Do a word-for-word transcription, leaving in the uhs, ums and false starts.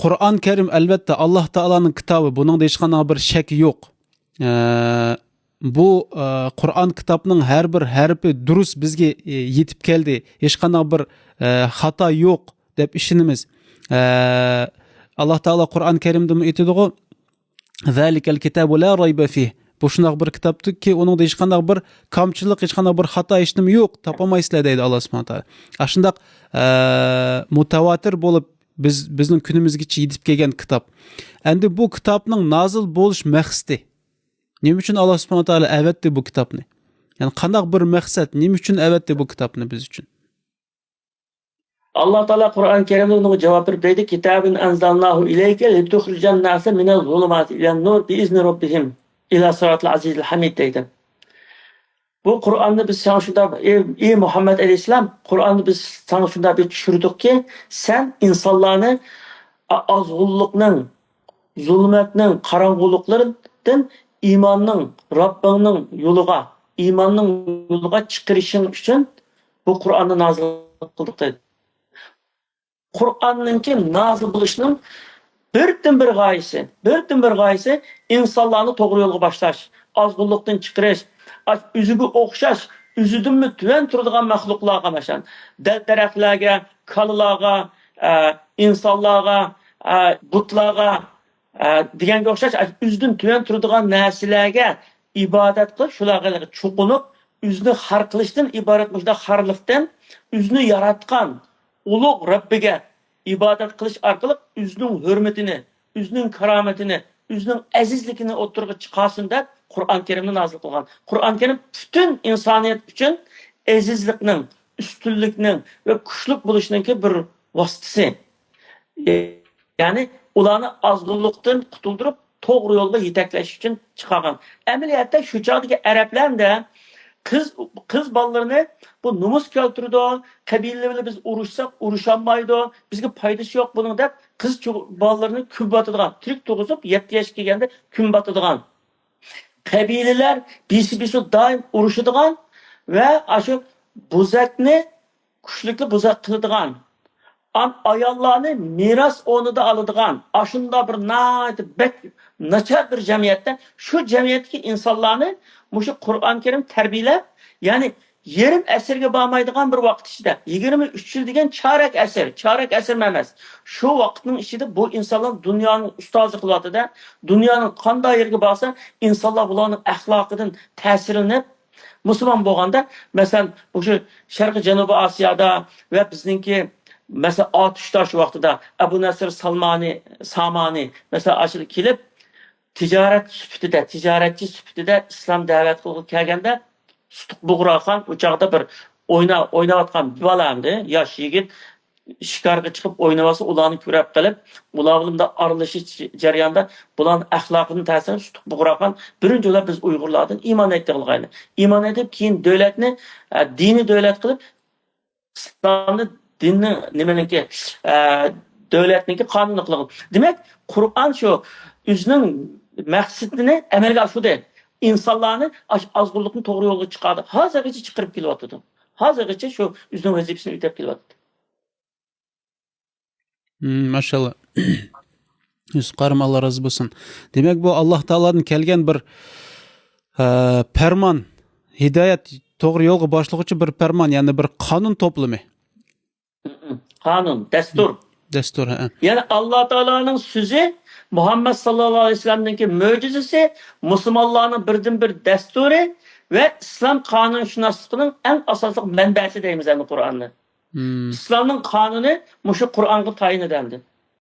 قۇرئان كەرىم، ئەلۋەتتە، ئاللا تائالانىڭ كىتابى، بۇنىڭدا ھېچقانداق بىر شەك يوق. ئە، بۇ، ئە، قۇرئان كىتابنىڭ ھەر بىر ھەرپى دۇرۇس، بىزگە، ئە، يېتىپ كەلدى، ھېچقانداق بىر، ئە، خاتا يوق دەپ ئىشىنىمىز. ئە، ئاللا تائالا قۇرئان كەرىمدىمۇ ئېيتىدىغۇ، «ذلك الكتاب لا ريب فيه». بۇ شۇنداق بىر كىتابتۇركى، ئۇنىڭدا ھېچقانداق بىر كامچىلىق، ھېچقانداق بىر خاتا ھېچنېمە يوق، تاپالمايسىلەر دەيدۇ ئاللا سۇبھانەھۇ ۋە تائالا. ئاشۇنداق، ئە، مۇتەۋاتىر بولۇپ، بىز، بىزنىڭ كۈنىمىزگىچە يېتىپ كەلگەن كىتاب. ئەمدى بۇ كىتابنىڭ نازىل بولۇش مەقسىتى. نېمە ئۈچۈن ئاللا سۇبھانەھۇ ۋە تائالا ئەۋەتتى بۇ كىتابنى؟ يەنى قانداق بىر مەقسەت، نېمە ئۈچۈن ئەۋەتتى بۇ كىتابنى بىز ئۈچۈن؟ ئاللا تائالا قۇرئان كەرىمدە بۇنىڭغا جاۋاب بېرىپ دەيدۇ، كىتابۇن ئەنزەلناھۇ ئىلەيكە لىتۇخرىجەن ناسە مىنەز زۇلۇماتى ئىلەن نۇر بىئىزنى رەببىھىم ئىلە سىراتىل ئەزىزىل ھەمىد دەيدۇ. بۇ قۇرئاننى بىز ساڭا شۇنداق، ئى، ئى مۇھەممەد ئەلەيھىسسالام، قۇرئاننى بىز ساڭا شۇنداق بىر چۈشۈردۇقكى، سەن ئىنسانلارنى ئا-، ئازغۇنلۇقنىڭ، زۇلمەتنىڭ قاراڭغۇلۇقلىرىدىن ئىماننىڭ، رەببىڭنىڭ يولىغا، ئىماننىڭ يولىغا چىقىرىشىڭ ئۈچۈن بۇ قۇرئاننى نازىل قىلدۇق دەيدۇ. قۇرئاننىڭكى نازىل بولۇشنىڭ بىردىنبىر غايىسى، بىردىنبىر غايىسى ئىنسانلارنى توغرا يولغا باشلاش، ئازغۇنلۇقتىن چىقىرىش، ئاش-، ئۆزىگە ئوخشاش، ئۆزىدىنمۇ تۆۋەن تۇرىدىغان مەخلۇقلارغا، مەسىلەن، دەل-دەرەخلەرگە، كالىلارغا، ئە، ئىنسانلارغا، ئە، بۇتلارغا، ئە، دېگەنگە ئوخشاش، ئاش-، ئۆزىدىن تۆۋەن تۇرىدىغان نەرسىلەرگە ئىبادەت قىلىپ، شۇلارغا چوقۇنۇپ، ئۆزىنى خار قىلىشتىن ئىبارەت مۇشۇنداق خارلىقتىن ئۆزىنى ياراتقان ئۇلۇغ رەببىگە ئىبادەت قىلىش ئارقىلىق ئۆزىنىڭ ھۆرمىتىنى، ئۆزىنىڭ كارامىتىنى، ئۆزىنىڭ ئەزىزلىكىنى ئوتتۇرىغا چىقارسۇن دەپ قۇرئان كەرىمنى نازىل قىلغان. قۇرئان كەرىم پۈتۈن ئىنسانىيەت ئۈچۈن ئەزىزلىكنىڭ، ئۈستۈنلۈكنىڭ ۋە كۈچلۈك بولۇشنىڭكى بىر ۋاسىتىسى. يەنى ئۇلارنى ئازغۇنلۇقتىن قۇتۇلدۇرۇپ، توغرا يولغا يېتەكلەش ئۈچۈن چىقارغان. ئەمەلىيەتتە شۇ چاغدىكى ئەرەبلەردە قىز، قىز بالىلىرىنى بۇ نومۇس كەلتۈرىدۇ، قەبىلە بىلەن بىز ئۇرۇشساق ئۇرۇشالمايدۇ، بىزگە پايدىسى يوق بۇنىڭ دەپ قىز چو-، بالىلىرىنى كۆمۈۋاتىدىغان، تىرىك تۇرغۇزۇپ يەتتە ياشقا كەلگەندە كۆمۈۋاتىدىغان. قەبىلىلەر بېشى بېشى دائىم ئۇرۇشىدىغان ۋە ئاشۇ بوزەكنى كۈچلۈكنى بوزەك قىلىدىغان، ئان-، ئاياللارنى مىراس ئورنىدا ئالىدىغان، ئاشۇنداق بىر ناھايىتى بەك ناچار بىر جەمئىيەتتە، شۇ جەمئىيەتتىكى ئىنسانلارنى مۇشۇ قۇرئان كەرىم تەربىيەلەپ، يەنى يېرىم ئەسىرگە بارمايدىغان بىر ۋاقىت ئىچىدە، يىگىرمە ئۈچ يىل دېگەن چارەك ئەسىر، چارەك ئەسىرمۇ ئەمەس. شۇ ۋاقىتنىڭ ئىچىدە بۇ ئىنسانلار دۇنيانىڭ ئۇستازى قىلىۋاتىدۇ. دۇنيانىڭ قانداق يېرىگە بارسا، ئىنسانلار بۇلارنىڭ ئەخلاقىدىن تەسىرلىنىپ، مۇسۇلمان بولغاندا، مەسىلەن، مۇشۇ شەرقىي جەنۇبىي ئاسىيادا ۋە بىزنىڭكى، مەسىلەن، ئاتۇشتا شۇ ۋاقتىدا ئەبۇ نەسىر سالمانى، سامانى، مەسىلەن، ئاشۇ كېلىپ، تىجارەت سۈپىتىدە، تىجارەتچى سۈپىتىدە ئىسلام دەۋەت قىلغىلى كەلگەندە، سۇتۇق بۇغراخان ئۇ چاغدا بىر ئوينا-، ئويناۋاتقان بىر بالا ئەمدى، ياش يىگىت شىكارغا چىقىپ ئوينىۋاتسا، ئۇلارنى كۆرۈپ قېلىپ، ئۇلار بىلەن مۇنداق ئارىلىشىش جەريانىدا بۇلارنىڭ ئەخلاقىدىن تەسىرلىنىپ سۇتۇق بۇغراخان بىرىنچى بولۇپ بىز ئۇيغۇرلاردىن ئىمان ئېيتتى قىلغاينى. ئىمان ئېيتىپ، كېيىن دۆلەتنى، ئە، دىنىي دۆلەت قىلىپ، ئىسلامنى دىننىڭ نېمىنىڭكى، ئە، دۆلەتنىڭكى قانۇنى قىلغان. دېمەك، قۇرئان شۇ ئۆزىنىڭ مەقسىتىنى ئەمەلگە ئاشۇردى. ئىنسانلارنى ئاش-، ئازغۇنلۇقتىن توغرا يولغا چىقاردى. ھازىرغىچە چىقىرىپ كېلىۋاتىدۇ. ھازىرغىچە شۇ ئۆزىنىڭ ۋەزىپىسىنى ئۆتەپ كېلىۋاتىدۇ. مم، ماشاللا. يۈسۈپ قارىم، ئاللا رازى بولسۇن. دېمەك، بۇ ئاللا تائالادىن كەلگەن بىر، ئە، پەرمان، ھىدايەت، توغرا يولغا باشلىغۇچى بىر پەرمان، يەنى بىر قانۇن توپلىمى. قانۇن، دەستۇر. دەستۇر، ھە. يەنى ئاللا تائالانىڭ سۆزى، مۇھەممەد ساللاللاھۇ ئەلەيھى ۋەسەللەمنىڭكى مۆجىزىسى، مۇسۇلمانلارنىڭ بىردىنبىر دەستۇرى ۋە ئىسلام قانۇنشۇناسلىقىنىڭ ئەڭ ئاساسلىق مەنبەسى دەيمىز ئەمدى قۇرئاننى. مم. ئىسلامنىڭ قانۇنى مۇشۇ قۇرئانغا تايىنىدۇ ئەمدى.